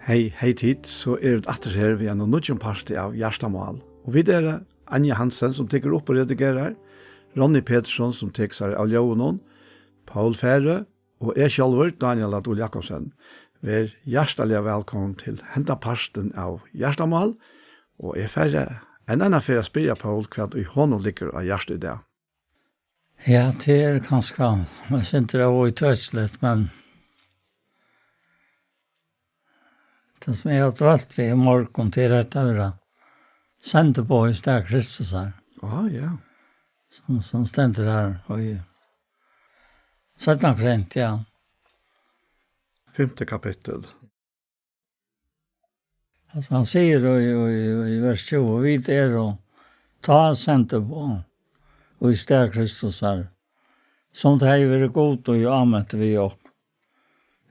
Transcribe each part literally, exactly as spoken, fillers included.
Hey, hey tit, so eru vit aftur her við einum nýggjum parti av Hjartamál. Og vit eru Anja Hansen, sum tekur upp og redigerar, Ronny Petersson, sum tekur sær av ljóðinum, Poul Færø og eg sjálvur, Dánjal á Dul Jakobsen. Ver hjartaliga vælkomin til henda partin av Hjartamál, og eg fari enn eina ferð at spyrja Poul, hvat ið honum liggur á hjarta í dag. Ja, tað er kanska, man syndir av og í tøslet, men tað sum eg havi dvølt við í morgun, tað er hetta her, sendiboð í stað Kristusar. Ah, ja. Sum, sum stendur her í seinna Korint, ja. Fimta kapittul. Altso, hann sigur í, í, í vers tjúgu: "Vit eru tá sendiboð í stað Kristusar, sum tað hevði verið Gud, ið ámenti við okkum.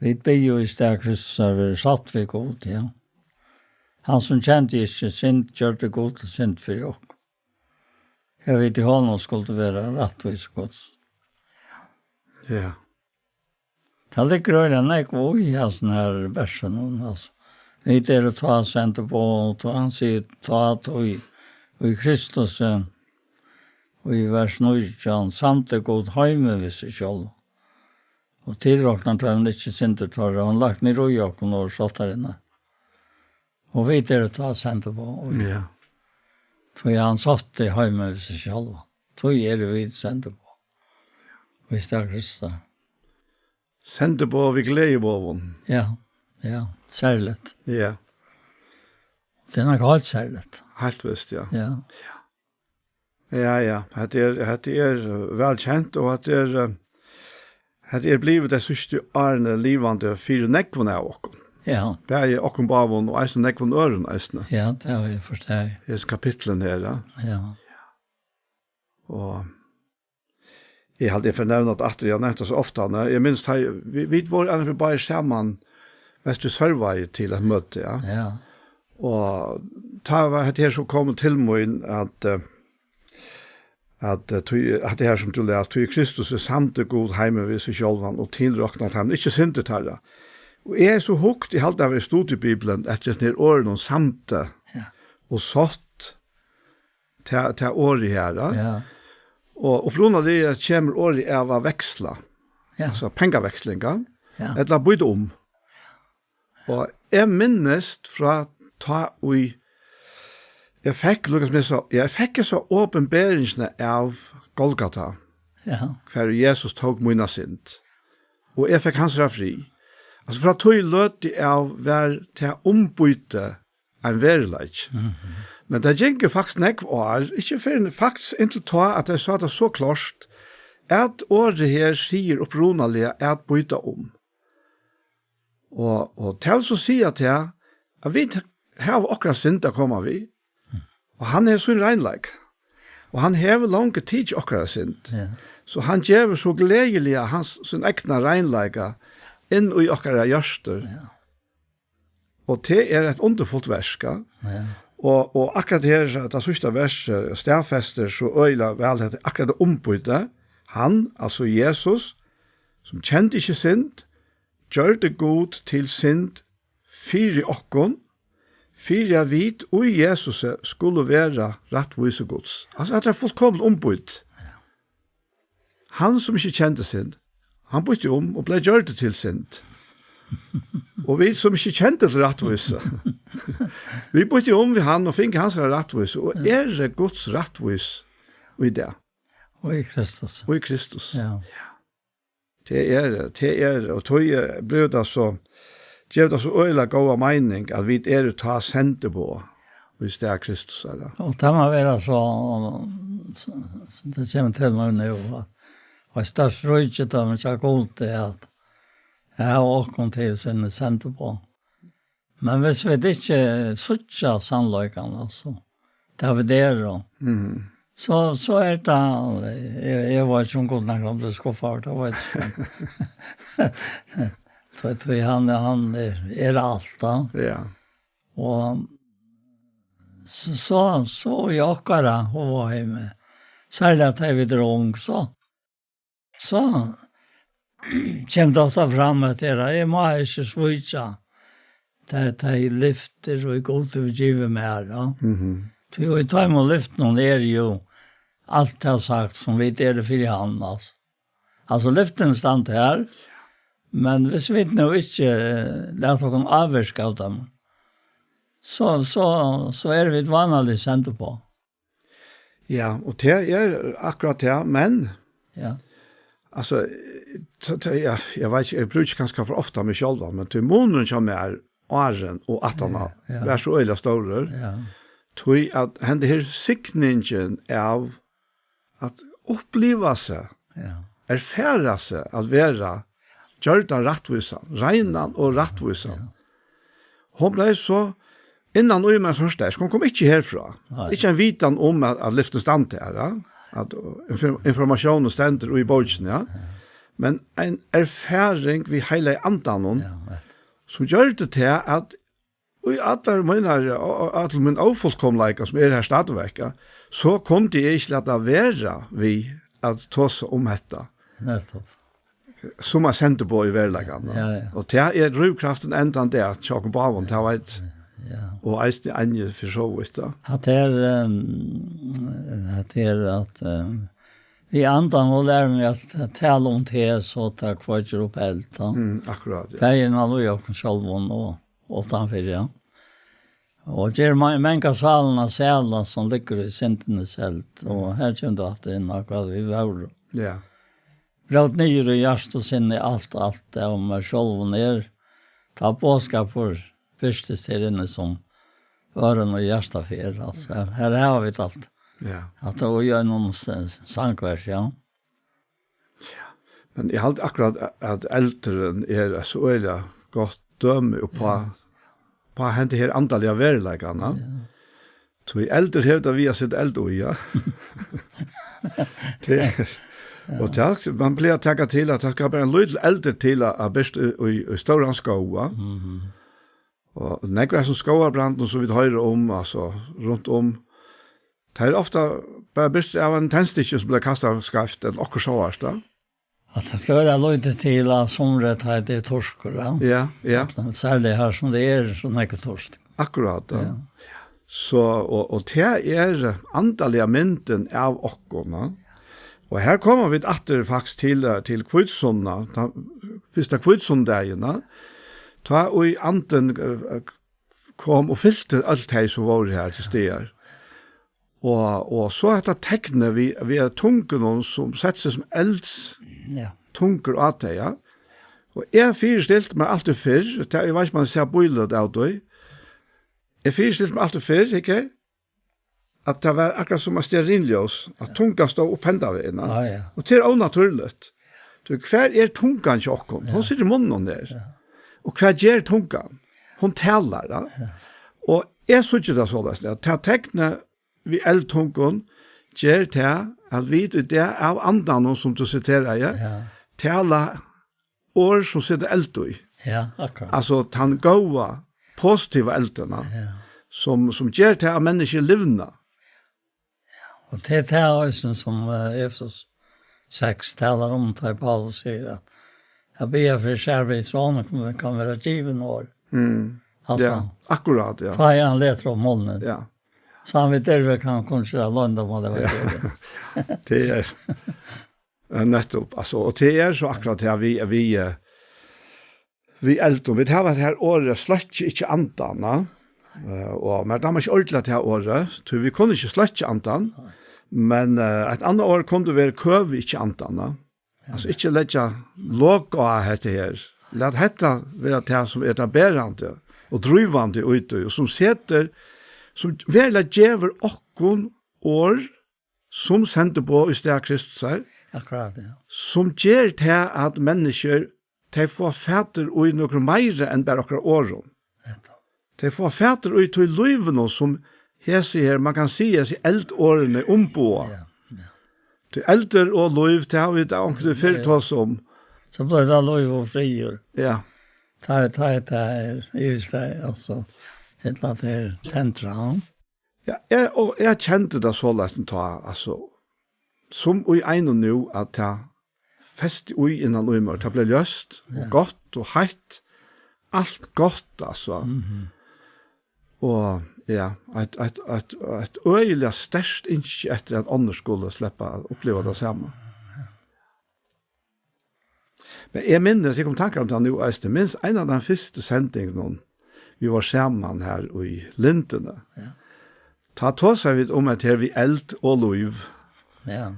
Vit biðja í stað Kristusar verið sátt við Gud, ja. Hann, sum kendi ikki synd, gjørdi Gud til synd fyri okkum. Ja, vit í honum skuldu vera rættvísi Guds." Ja. Tað liggur øgiliga nógv í hasum her versunum, altso. Vit eru tá sendiboð, og tá hann sigur, tá, tí, í Kristus, eh, og í vers nítjan, samdi Gud heimið við seg sjálv. Og tilroknar teimum ikki syndir teirra, hann lagt niður í okkum og sáttarinnar. Og vit eru tá sendiboð, og Ja. tí hann sátti heimið við seg sjálv. Tí eru vit sendiboð. Vit stað Kristusar. Sendiboð við gleðiboðum. Ja, ja, serligt. Ja. Tað er nokk heilt serligt. Heilt vist, ja. Ja. Ja, ja. Hetta er, hetta er, eh, væl kent, og hetta er, eh, hetta er blivið tey síðstu árini livandi fyri nógvum av okkum. Ja. Bæði okkum báðum og eisini nógvum øðrum eisini. Ja, tað havi eg forstått. Hesi kapitlini her, ja. Ja. Og eg haldi, eg fari nevna tað aftur, eg havi nevnt tað so ofta, nei. Eg minnist, tá eg, vit, vit vóru annars báðir saman vestur í Sørvági til eitt møti, ja. Ja. Og tá var hetta her so komið til mín, at, eh, at, eh, tí, at tað her sum tú las, tí Kristus er samdi Gud heimið við seg sjálvan og tilroknar teimum ikki syndir teirra. Og eg hevði so hugt, eg haldi, tað var í studiebibelen, eftir hesum her orðunum samdi Ja. og sátt, tað, tað orðið her, ja. Ja. Og upprunaliga kemur orðið av at veksla, Ja. altso pengaveksling, ja. Ja. Ella býta um. Og eg minnist frá tá í, eg fekk, Lukas, meg so, eg fekk so opinberingina av Golgata, Ja. hvar Jesus tók mína synd. Og eg fekk hansara frið. Altso, frá tí løtu av var tað umbýti ein veruleiki. Mhm. Men tað gingu faktiskt nógv ár, ikki fyrr enn faktiskt inntil tá, at eg sá tað so klárt, at orðið her sigur upprunaliga at býta um. Og, og tað vil so siga tað, at vit hava okkara synd at koma við, og hann hevur sín reinleika. Og hann hevur longu tikið okkara synd. Ja. So hann gevur so gleðiliga hans, sín egna reinleika inn í okkara hjørtur. Ja. Og tað er eitt undurfult verk, ja. Ja. Og, og akkurát her, at tað síðsta vers, eh, staðfestir so øgiliga væl, at akkurát tað umbýti, hann, altso Jesus, sum kendi ikki synd, gjørdi Gud til synd fyri okkum, fyri at vit í Jesusi skulu vera rættvísi Guds. Altso, at tað er fullkomiliga umbýtt. Ja. Hann, sum ikki kendi synd, hann býtti um og bleiv gjørdur til synd. Og vit, sum ikki kendu til rættvísi, vit býttu um við hann og fingu hansara rættvísi og eru Guds rættvís í dag. Og í Kristus. Og í Kristus. Ja. Tað er, tað er, og tí, eh, blívur tað so, gevur tað so øgiliga góða meining, at vit eru tá sendiboð í stað Kristus, er tað? Og tað má vera so, so, so tað kemur til meg nú, at, og eitt stórt ríkidømi hjá Gudi er at hava okkum til síni sendiboð. Men hvis vit ikki síggja sannleikan, altso, tað vit eru, Mhm. so, so er tað, eg, eg veit ikki um Gud nakrantíð blívur skuffaður, tað veit eg ikki. Tí, tí hann, hann er, er alt, tá. Ja. Og so, so, so í okkara hugaheimi, serliga tá vit eru ung, so, so kemur tað ofta fram, at eg, eg má ikki svíkja tey, tey lyftir, og Gud hevur givið mær, ja. Mhm. Tí í teimum lyftunum er jú alt tað sagt, sum vit eru fyri hann, altso. Altso, lyftini standa her, men hvis vit nú ikki, eh, lata okkum ávirka av teimum, so, so, so eru vit vánalig send uppá. Ja, og tað er akkurát tað, men Ja. Altso, ta, ta, ja, eg veit ikki, eg brúki kanska for ofta meg sjálvan, men tí munurin hjá mær áðrenn og aftan á Ja, ja. var so øgiliga stórur, Ja. tí at henda her signingin av at uppliva seg, Ja. erfara seg at vera gjørdan rættvísan, reinan og rættvísan. Ja. Hon bleiv so innan í mær so sterk. Hon kom ikki herfrá. Nei. Ikki ein vitan um at, at lyftin standi her, ja. At, uh, infor-, informatiónin stendur í bókini, ja. Men ein erfaring við heilaga andanum, Ja, veit. sum gjørdi tað at í allar mínar, og, og allur mín ófullkomleika sum er her stadigvæk, ja, so kundi eg ikki lata vera við at tosa um hetta. Nettupp. Sum eitt sendiboð í veruleikanum. Ja, ja. Og tað er drívkraftin enn tann dag, hjá okkum báðum, tað veit. Ja. Og eisini Anju fyri so vítt, ja. At tað er, ehm, at tað er at, ehm, við andan og lærum við at tala um tað, so tað kveikir upp eld, ja. Mm, akkurát, ja. Bæði innan í okkum sjálvum og uttanfyri, ja. Og ger ma-, manga sálina sæla, sum liggur í syndini seld. Og her kemur tú aftur inn á hvat vit vóru. Ja. Brót niður í hjarta og sinni alt, alt av mær sjálvum er. Tá boðskapur birtist her inni sum øðrum í hjarta fer. Altso, her, her hava vit alt. Ja. At tað var í einum s-, sangvers, ja. Men eg haldi akkurát, at eldurin er eitt so øgiliga gott dømi uppá, Ja. uppá henda her andaliga veruleikan, ja. Ja. Tí eldur hevur tað við at seta eld í, ja. Tað er, og tað, man plagar at taka til, at tað skal bara ein lítil eldur til at, at birta í, í, í stóran skóg, ja. Mhm. Og nógv av hesum skógarbrandum, sum vit hoyra um, altso, runt um, tað er ofta bara birtur av einum tennstikki, sum bleiv kastað skeivt, ella okkurt sovorðið, ja. At tað skal vera lítið til, at sumri, tá tað er turkur, ja. Ja, ja. At, serliga her sum tað er so nógv turk. Akkurát, ja. Ja. So, og, og tað er andaliga myndin av okkum, ja. Og her koma vit aftur faktiskt til, eh, til hvítusunnu, ta fyrsta hvítusunnudagin, ja. Tá ið andin, eh, kom og fylti øll tey, sum vóru her til staðar. Og, og so hetta teknið við, við tungunum, sum setti seg sum elds Ja. tungur á tey, ja. Og eg fyristilti mær altíð fyrr, tað, eg veit ikki, um man sær bíløt av tí. Eg fyristilti mær altíð fyrr, ikki? At tað var akkurát sum eitt stearinljós, at tungan stóð upp hendan vegin, ja. Ja, ja. Og tað er ónatúrligt. Tú, hvar er tungan hjá okkum? Hon Ja. situr í munninum her. Ja. Og hvat ger tungan? Hon talar, ja. Ja. Og eg síggi tað soleiðis, at tað teknið við eldtungum ger tað, at vit í dag av andanum, sum tú siteraði, Ja. tala orð, sum seta eld í. Ja, akkurát. Altso, tann góða, positiva eldin, Ja. sum, sum ger tað, at menniskju livna. Og tað er tað eisini, sum, eh, Efesus seks talar um, tá Paulus sigur, at at biðja fyri sær við, so hann kann, kann vera givin orð. Mm. Altso, Ja, akkurát, ja. tá er hann letur upp munin. Ja. So hann við derved kann kunngera loyndamál av Ja. evangelium. Tað er, ja, nettupp, altso, og tað er so akkurát tað við, við, eh, við eldum. Vit hava hetta her orðið, sløkkið ikki andan, ja. Eh, og mær dámar ikki ordiliga tað orðið, tí vit kunnu ikki sløkkja andan, men, eh, eitt annað orð kundi verið, køvið ikki andan, ja. Altso, ikki leggja lok á hetta her. Lat hetta vera tað, sum er tað berandi og drívandi í tí, og sum setur, sum veruliga gevur okkum orð sum sendiboð í stað Kristusar, Akkurát, ja. sum ger tað, at menniskjur, tey fáa fatur í nøkrum meira enn bara okkara orðum. Nettupp. Tey fáa fatur í tí lívinum, sum hesi her, man kann siga, hesi eldorðini umboða. Ja, ja. Tí eldur og lív, tað hava vit onkuntíð fyrr Ja, ja. tosað um. So blívur tað lív og friður. Ja. Tá er, tá er, tá er, eg veist tað, altso, ella at tað er tendrað, ja. Ja, eg, og eg kendi tað soleiðis tá, altso, sum í einum nú, at tað festi í innan í mær, tað bleiv ljóst og Ja. gott og heitt, alt gott, altso. Og ja, eitt, eitt, eitt, eitt øgiliga sterkt ynski eftir, at onnur skulu sleppa at uppliva tað sama. Men eg minnist, eg kom í tankar um tað nú eisini, eg minnist ein av teimum fyrstu sendingunum, vit vóru saman her í Lindini. Ja. Tá tosaðu vit um at her við eld og lív. Ja.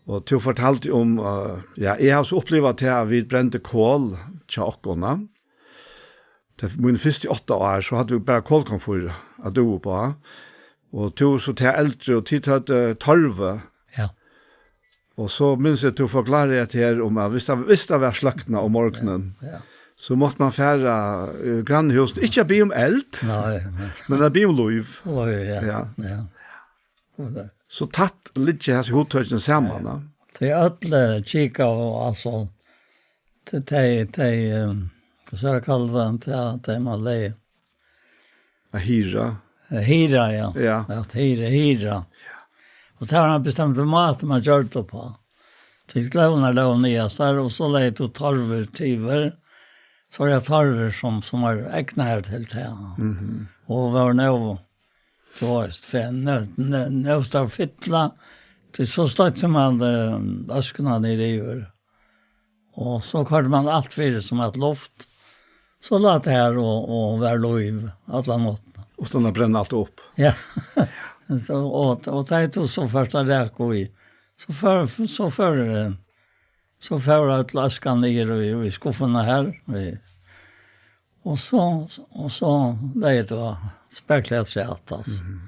Og tú fortaldi um, eh, ja, eg havi so upplivað tað, at vit brendu kol hjá okkum, ja. Tað er míni fyrstu átta ár, so høvdu vit bara kolkomfýr at dúka upp á. Og tú so tað eldri, og tit høvdu torvu. Ja. Og so minnist eg, tú forklaraði at her um, at viss tað, viss tað var sløknað um morgunin, ja, so mátti man fara, eh, grannhús, ikki at biðja um eld, nei, nei, men at biðja um lív. Lív, ja. Ja. Ja. Og tað so tætt liggja hasi hugtøkini saman, ja, ja. Tey øll, eh, kika og, altso, tey, tey, tey, ehm, hvat skal eg kalla tað, tey, tey man legði. At hýra. At hýra, ja. Ja. At hýra, hýra. Og tað var ein bestemtur máti man gjørdi tað uppá. Tí glóðirnar lógu niðast har, og so legði tú torvur yvir. So er tað torvur sum, sum er egnaðar til tað. Mhm. Og var nóg, tú veitst, fyri nóg, nóg, nóg stór fylla, tí so stoytti man, eh, øskuna niður yvir. Og so koyrdi man alt fyri sum eitt loft. So lá tað har og, og var lív alla náttina. Uttan at brenna alt upp. Ja. So, og, og tá tú so fyrst at raka í, so fór, so fór, eh, so fór øll øskan niður í, í skuffuna har. Í, og so, og so legði tú spakuliga afturat, altso. Mhm.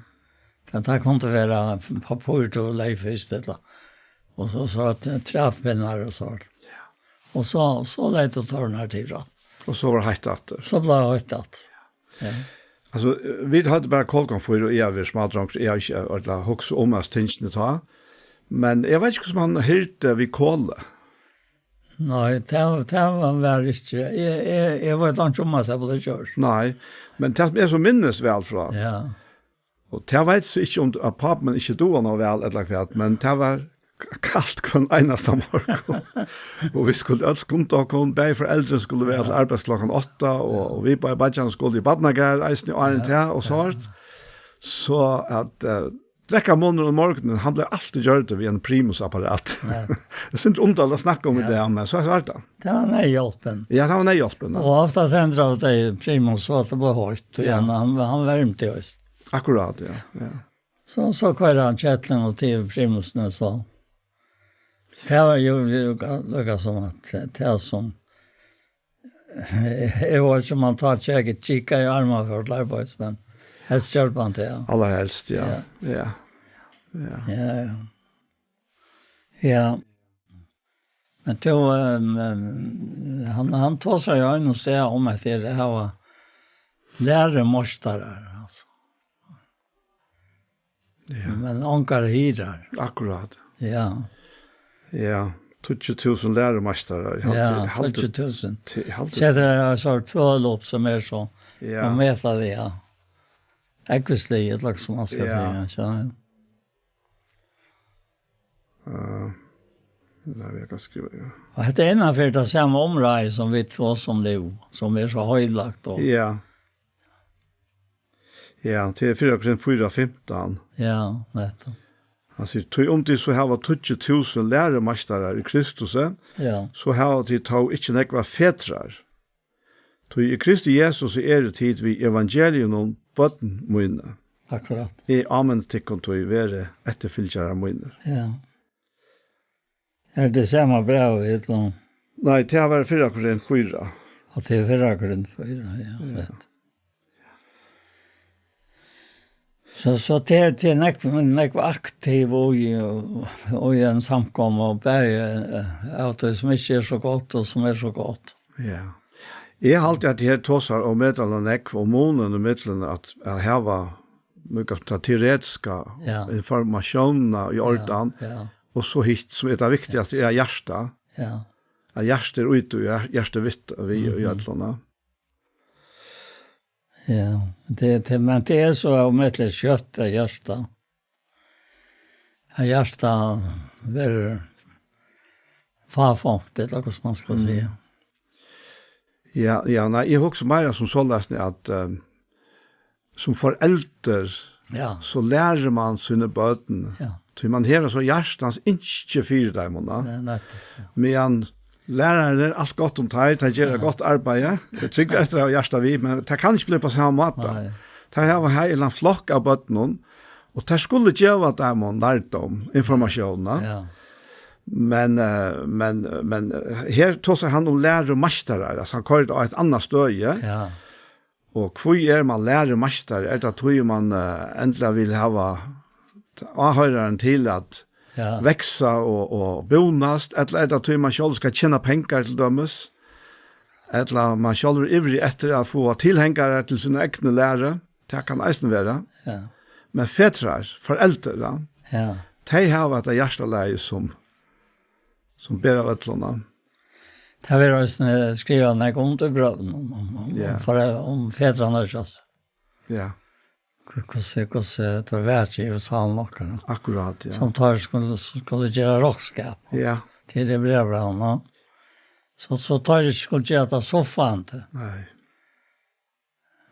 Tað, tað kundi vera pappír tú legði fyrst, ella, og so, so at træpinnar og so. Ja. Og so, so legði tú torvurnar til, ja. Og so var heitt aftur. So bleiv heitt aftur. Ja. Altso, vit høvdu bara kolkomfýr, og eg havi verið smádrongur, eg havi ikki orðiliga hugsað um hasi tingini tá. Men eg veit ikki, hvussu man hýrdi við koli. Nei, tað, tað var, var ikki. Eg, eg, eg veit ikki um at tað bleiv gjørt. Nei, men tað sum eg so minnist væl frá. Ja. Og tað veit eg so ikki um, at pápi mín ikki dugir nóg væl, ella hvat, men tað var k-, kalt hvønn einasta morgun. Og vit skuldu øll skunda okkum, bæði foreldrini skuldu vera til arbeiðis klokkan átta, og, og vit báðir beiggjarnir skuldu í barnagarð, eisini áðrenn tað, og so hart. So at, eh, drekkamunurin um morgunin, hann bleiv altíð gjørdur við ein primusapparat. Ja. Tað er sindur undarligt at snakka um í dag, men so, so er tað. Tað var neyðhjálpin. Ja, tað var neyðhjálpin, ja. Og ofta tendraðu tey primus, so at tað bleiv heitt, og ja, hann, hann vermdi oss. Akkurát, ja, ja. So, so koyrdi hann ketilin og til primusin og so. Tað var jú, jú, líka sum at, tað sum, eg veit ikki um hann tá kikkaði, kikkaði í armar fyri arbeiðis, men helst gjørdi man tað, ja. Allarhelst, ja. Ja. Ja. Ja, ja. Ja. Men tú, ehm, ehm, hann, hann tosar jú einum stað um at tey hava lærumeistarar, altso. Ja. Men ongar hirðar. Akkurát. Ja. Ja, tíggju túsund lærumeistarar. Eg haldi, ja, eg haldi, tíggju túsund. Eg haldi, setir tað so tøl upp sum er so, ja, og meta tað, ja. Ógvusligt, ella sum man skal, ja, siga, so, ja. Eh, nei, eg kann skriva, ja. Og hetta er innanfyri tað sama umráðið sum vit tosa um nú, sum er so heilagt og, ja. Ja, til fyrra Korint fýra fimtan. Ja, nettupp. Hann sigur, tí um tit so hava tíggju túsund lærumeistarar í Kristusi, ja, so hava tit tó ikki nógvar fedrar. Tí í Kristi Jesusi eru tit við evangeliinum børn míni. Akkurát. Eg áminni tykkum tí, verið eftirfylgjarar mínir. Ja. Er tað sama brævið, ella? Nei, tað var fyrra Korint fýra. Og tað er fyrra Korint fýra, ja, ja, rett. So, so tað, tað er nógv, nógv aktiv í, í ein samkomu, og bæði, eh, av tí sum ikki er so gott, og sum er so gott. Ja. Eg haldi, at her tosar um metal og nógv, og munin í millum at, at hava, nú kan ta teoretiska, ja, informatiónina í, ja, ordan, ja, og so hitt, sum er tað viktigasta, er hjarta. Ja. At hjarta er úti, og hjar-, hjarta er vitt, við í, mhm, øllum, ja. Ja, tað, tað, men tað er so ómetaliga skjótt, at hjarta, at hjarta verður fáfongt, ella hvat man skal, mm, siga. Ja, ja, nei, eg hugsi meira sum soleiðis at, eh, sum foreldur, Ja. so lærir man síni børn. Ja. Tí man hevur so hjartans ynski fyri teimum, ja. Nei, nettopp, ja. Meðan lærarin er alt gott um teir, teir gera Ja. gott arbeiði. Eg trúgvi eftir at hava hjarta við, men tað kann ikki blíva á sama máta. Nei. Teir hava her ein eller annan flokk av børnum, og teir skulu geva teimum lærdóm, informatión, ja. Ja. Men, eh, men, men, eh, her tosar hann um lærumeistarar, altso hann koyrir á eitt annað støði. Ja. Og hví er man lærumeistari? Er tað tí man, eh, endiliga vil hava áhoyraran til at Ja. veksa og, og búnast, ella er tað tí man sjálvur skal tjena pengar til dømis? Ella man sjálvur er ivrig eftir at fáa tilhengarar til sína egnu læru? Tað kann eisini vera. Ja. Men fedrar, foreldur, ja, Ja. tey hava hetta hjartalagið sum, sum ber av øllum, ja. Tað verður eisini skrivað nógv undir brøvunum um, um, um, Ja. um, forel-, um fedrarnar, altso. Ja. Hvu-, hvussu, hvussu tað var í Jerusalem okkara. Akkurát, ja. Sum teir skulu, skulu gera roknskap. Ja. Til tey brævbrævini. So, so teir ikki skulu gera tað suffandi. Nei.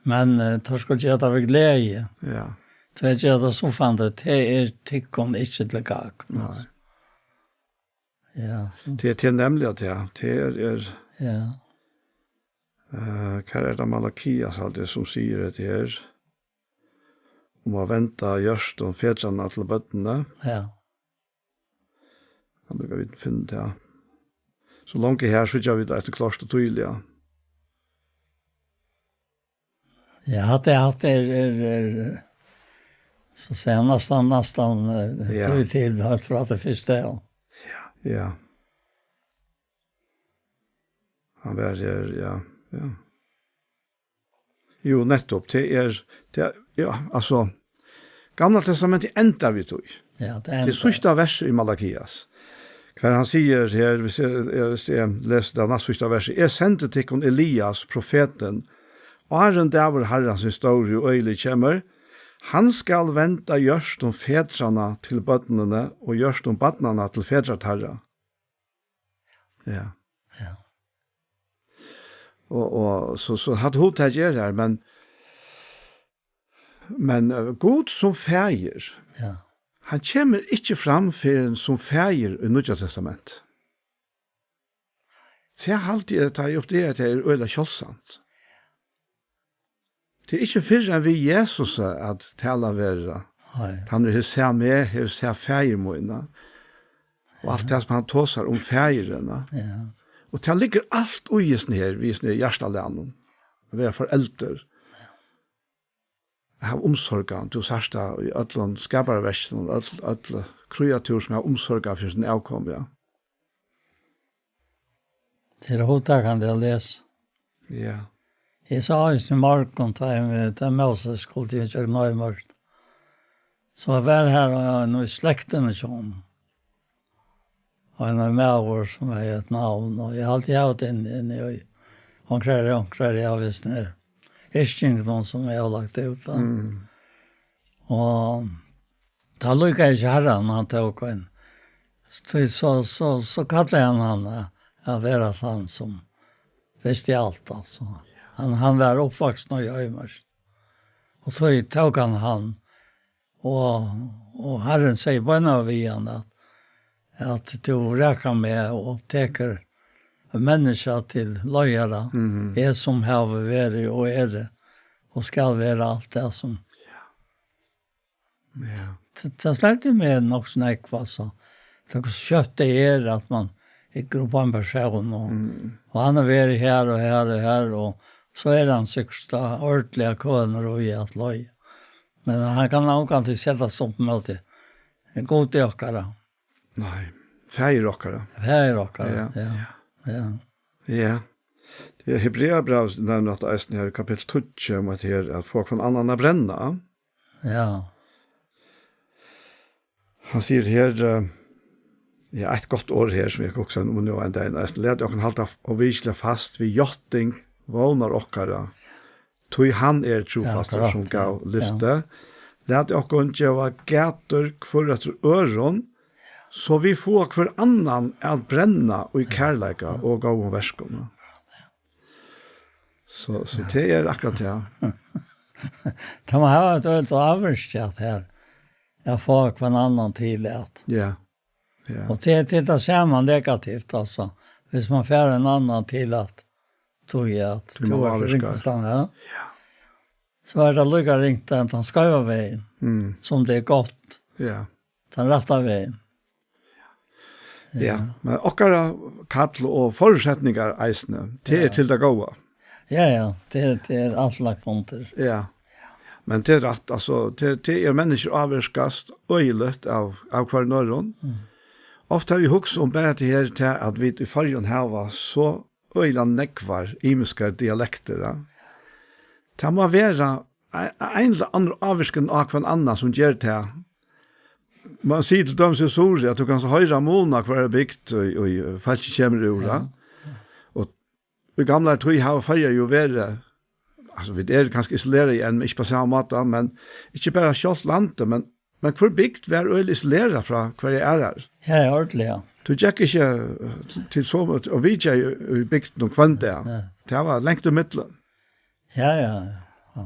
Men, eh, teir skulu gera tað við gleði. Ja. Teir gera tað suffandi, tað er tykkum ikki til gagn. Nei. Ja, so Tað, tað er nemliga tað. Tað er, er, Ja. eh, hvar er tað Malakias, alt tað sum sigur hetta her? Um at venda hjørtum fedranna til børnini. Ja. Kann líka vit finna tað. So langt her, so síggja vit eitt klárt og týðiliga. Ja, hatta er, hatta er, er, er, so at siga, næstan, næstan, eh, Ja. blivið til heilt frá tí fyrsta, ja. Ja. Hann var her, ja, ja. Jú, nettopp, tað er, tað er, ja, altso, Gamla Testamentið endar við tí. Ja, tað Tað er endar. síðsta vers í Malakias. Hvar hann sigur her, hvis eg, eh, hvis eg lesi tað næst síðsta versið, "Eg sendi tykkum Elias, profetin, áðrenn dagur Harrans hin stóri og øgiligi kemur. Hann skal venda hjørtum fedranna til børnini og hjørtum barnanna til fedrar teirra." Ja. Ja. Og, og so, so hatt hugtak er her, men, men, eh, Gud sum faðir, Ja. hann kemur ikki fram fyrr enn sum faðir í Nýggja Testament. So eg haldi, at tað er upp til, at tað er øgiliga sjáldsamt. Tað er ikki fyrr enn við Jesus at tala verður. Nei. Hann er, "Hevur sæð meg, hevur sæð faðir mín." Og alt tað sum hann tosar um faðirin. Ja. Og tað liggur alt í hesum her, við hesum her hjartalagnum. At vera foreldur. Hava umsorgan, tú sært tað í øllum skaparaverkinum, øll, øll kreatur sum hava umsorgan fyri sín avkom, ja. Tað er hugtakandi at lesa. Ja. Eg sá eisini í morgun, tá eg, tá Moses skuldi inn gjøgnum oyðimørk. So var har ein í slektini hjá honum. Og ein maður sum hevði eitt navn, og eg haldi, eg havi tað inn, inn í, onkrari, onkrari, eg havi vist nær. Yrking, noen sum eg havi lagt út, da. Mm. Og tá líkaði ikki Harran, hann tók ein. So, so, so, so kallaði hann hann, eh, at vera hann sum visti alt, altso. Hann, hann var uppvaksin í Heimark. Og so tók hann hann, og, og Harrin segði beinanvegin við hann at, at tú rakar meg og tekur menniskja til leiðara. Mhm. Eg sum havi verið og eri og skal vera alt tað sum Ja. Tað, tað snerti meg nokk so nógv, altso. Tað er hvussu skjótt tað er, at man hyggur upp á ein persón, og, Mm. og hann hevur verið her og her og her, og so er hann sikkurt ordiliga kønur og í at løy. Men hann kann ongantíð setast upp móti Gudi okkara. Nei, Faðir okkara. Faðir okkara, Ja. ja. Ja. Ja. Tað er Hebreabrævið nevnir hatta eisini her í kapittul tíggju, um at her at fáa hvønn annan at brenna. Ja. Hann sigur her, eh, ja, eitt gott orð her, sum eg hugsi um nú ein dagin eisini. Lat okkum halda f-, og vikuliga fast við játting vónar okkara, tí hann er Ja, trúfastur, akkurát, sum gav ja. lyfti. Lat okkum geva gætur hvør eftir øðrum, so vit fáa hvør annan at brenna í kærleika og góðum verkum. So, so tað er akkurát tað. Tað má hava eitt øgiliga ávirki at her, at fáa hvønn annan til at. Ja, ja. Og tað, tað er tað sama negativt, altso. Viss man fær ein annan til at, trúgva at Tí tú man ert ávirkar. Ringt, ja. Ja. So er tað líka ringt at hann skeiva vegin, Mm. sum tað er gott. Ja. Tann rætta vegin. Ja, men okkara kall og forutsetningar eisini, tað er Ja. til tað góða. Ja, ja, tað, tað er alt lagt undir. Ja. Men tað er rætt, altso, tað, tað er, menniskjur ávirkast øgiliga av, av hvørjum øðrum. Mm. Ofta hava vit hugsað um bara tað her, tað at vit í Føroyum hava so øgiliga nógvar ymiskar dialektir, ja. Tað má vera ein, ein ella annar ávirkin á hvønn annan sum ger tað. Man sigur til dømis í Suðuroy, at tú kanst hoyra mun á hvørja bygd, og, og fólk kemur úr, ja. Ja. Og í gamlari tíð hava Føroyar jú verið, altso, vit eru kanska isolerað enn, men ikki á sama máta, men ikki bara sjálvt landið, men, men hvør bygd var øgiliga isolerað frá hvørji aðrari. Ja, ja, ordiliga. Tú gekk ikki, eh, til so, og vitjaði í, í bygdunum hvønn dag. Ja. Tað var langt ímillum. Ja, ja, ja. Ja.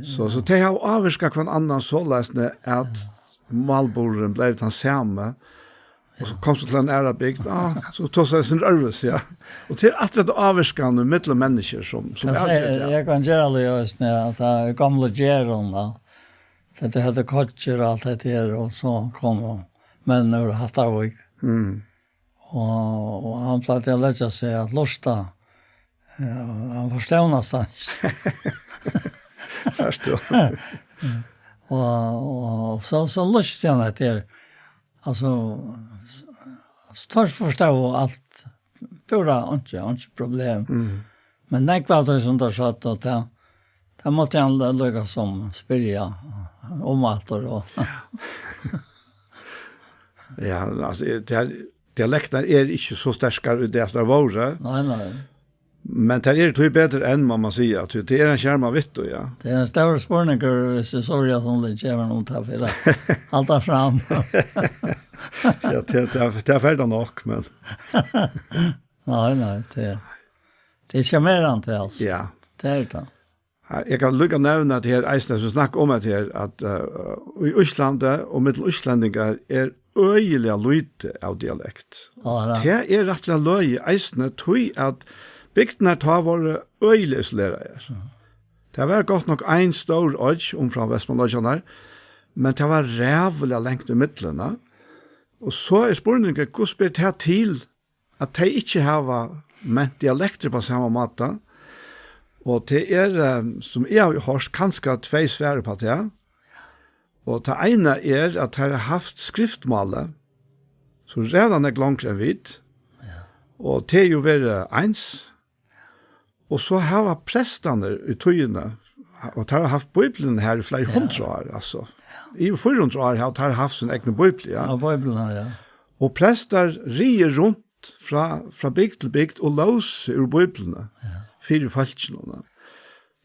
So, so tey hava ávirkað hvønn annan soleiðis, at málburðurin bleiv tann sami. Og so komst tú til eina aðra bygd, ah, so tosaðu tey sindur øðrvísi, ja. Og tað er alt hetta ávirkan ímillum menniskjur sum, sum Tað sigi avgjør eg, tað. Eg kann gera tað í Østni, at tað er gamla Gerðin, ja. Tað er hetta Koyr og alt hetta her, og so komu menn úr Hattarvík. Mm. Og, og hann plagdi at leggja seg at lurta. Ja, hann forstóð næstan ikki. Sært tú. Og, og so, so lurtaði hann eftir, altso, s-, s-, teir forstóðu alt, púra, einki, einki problem. Mm. Men nógv av tí sum teir søgdu, og tað, tað mátti hann lí-, líka sum spyrja um aftur, og Ja, altso, tær, dialektirnar eru ikki so sterkar í dag, sum tær vóru. Nei, nei. Men tær eru tí betri enn, má man siga, tí tað er ein sjarma við tí, ja. Tað er ein stórur spurningur, viss eg so vilja, sum tað kemur um tað, fyri at halda fram. Ja, tað, tað, tað fer tað nokk, men Nei, nei, tað, tað er sjarmerandi, altso. Ja. Tað er tað. Ja, eg kann líka nevna at her eisini, sum snakka um at her, at, eh, í Íslandi og millum íslendingar er øgiliga lítið av dialekt. Ja, ja. Tað er rættiliga løgið eisini, tí at bygdirnar tá vóru øgiliga isoleraðar. Ja. Tað var gott nokk ein stór oyggj umframt Vestmannaoyggjarnar, men tað var ræðuliga langt ímillum, ja. Og so er spurningurin, hvussu ber tað til, at tey ikki hava ment dialektir á sama máta. Og tað er, eh, sum eg havi hoyrt, kanska tvey svar upp á tað. Og tað eina er, at tey hava havt skriftmálið, so ræðuliga nógv longri enn vit. Ja. Og tað er jú verið eins. Og so hava prestarnir í tíðini, og teir hava havt Bíbliuna her í fleiri Ja. hundrað ár, altso. Yvir fýra hundrað ár hava teir havt sín egnu Bíbliu, ja. Ja, Bíbliuna, ja. Og prestar riðu runt frá, frá bygd til bygd og lósu úr Bíbliuni Ja. fyri fólkinum, ja.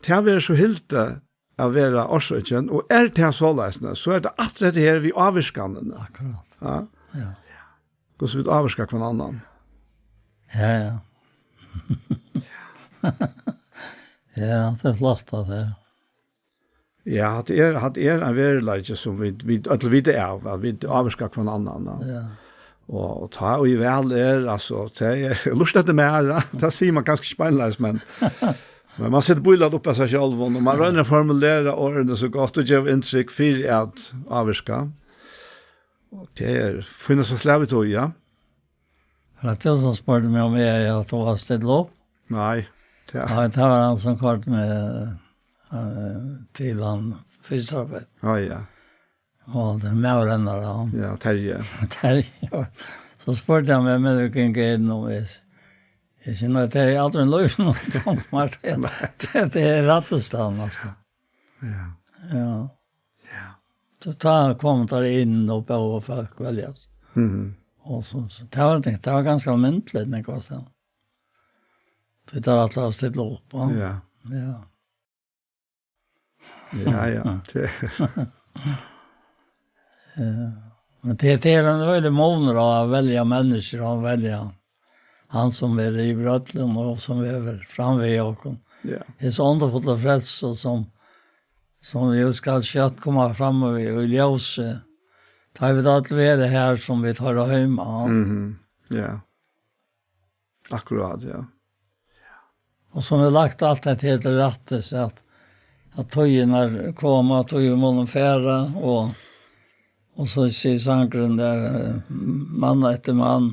Tað verður so hildið at vera orsøkin, og er tað soleiðis, so er tað aftur hetta her við ávirkanini. Akkurát. Ja. Ja. Hvussu vit ávirka hvønn annan. Ja, ja. Ja, tað er flott, at tað er. Ja, hatta er, hatta er ein veruleiki sum vit, vit øll vita av, at vit ávirka hvønn annan, ja. Ja. Og, og tá og í væl er, altso, tað er, lurta eftir mær, ja. Tað sigur man kanska ikki beinleiðis, men, men man setir bílæt upp á seg sjálvan, og man roynir at formulera orðini so gott og geva inntrykk fyri at ávirka. Og tað er fínasta slag við tí, ja. Var tað tú sum spurdi meg um eg hevði átt at stilla upp? Nei, tað Nei, tað var hann sum koyrdi meg, eh, til hann fysioterapeut. Á, ja. Og tað er maður hennar, ja. Ja, Terje. Terje, ja. So spurdi hann meg, men tú kan gå inn og vis. Eg sigi, nei, tað er aldri í lívinum, Tómas, tað, tað, tað er rættast hann, altso. Ja. Ja. Ja. So tá komu teir inn og bóðu fólk veljast. Mhm. Og so, so tað var, tað var ganska almindeligt, men hvat so? Tí teir ætlaðu at stilla upp, ja. Ja. Ja. Ja, ja. Tað Ja. Men tað, tað er ein veldig munur á at velja menniskju og velja hann sum er yvir øllum og sum er fram við okkum. Ja. Hesa undurfullu frelsu, sum, sum jú skal skjótt koma fram í, í ljósið. Tá vit øll verða har, sum vit hoyra heima, ja. Mhm. Ja. Akkurát, ja. Og sum er lagt alt hetta her til rættis, at, at tíðirnar koma, tíðir munnu fara, og, og so sigur sangurin der, eh, mann eftir mann,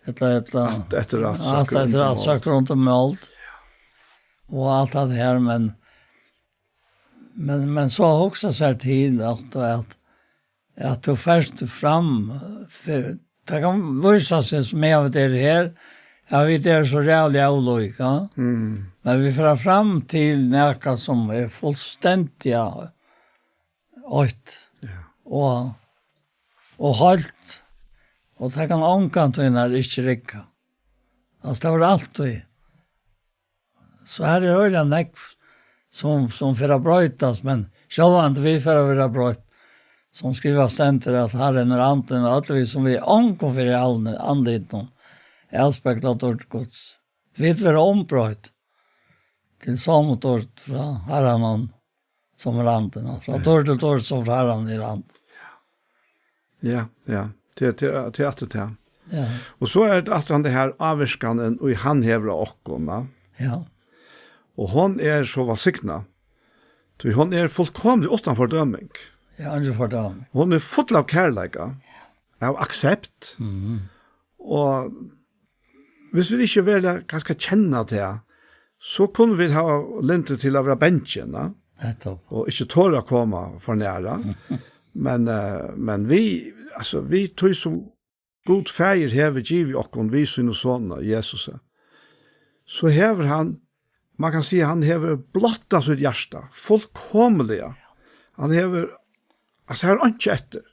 ella, ella, Alt eftir alt alt sagt eftir rundan alt um sagt mold. Rundan um mold. Og alt det her, men, men, men so hugsa sær til at, at, at tú fert fram, fyri, tað kann vísa seg, sum eg vit eru her, ja, vit eru so ræðuliga ólík, ja. Mm. Men vit fara fram til nakað sum er fullstendiga eitt. Ja. Og, og heilt. Og tað kann ongantíð nær ikki rigga. Altso, tað var altíð. So her er øgiliga nógv sum, sum fer at broytast, men sjálvandi vit fara at verða broytt. Sum skrivað stendur, at Harrin er andin, og øll vit sum við ongum fyri alni-, andlitinum avspegla dýrd Guds. Vit verða umbroytt til somu dýrd frá Harranum, sum er andin, og frá Ja. dýrd til dýrd, sum frá Harranum er andin. Ja, ja. Til, til, til at det. Ja. Og so er det alt det her ávirkanin, og hann hevur á okkum, ja. Ja. Og hon er so vælsignað. Tí hon er fullkomliga uttan fordøming. Ja, eingin fordøming. Hon er full av kærleika, av aksept. Mhm. Og hvis vit ikki velja kanska kenna til, so kunnu vit hava lyndi til at vera bangin, ja. Nettopp. Og ikki tora at koma for næra. Men, eh, men vit, altso, vit tí sum Gud Faðir hevur givið okkum við sínum Soni, Jesusi, so hevur hann, man kann siga, hann hevur blottað sítt hjarta fullkomiliga. Hann hevur, altso, her er einki eftir.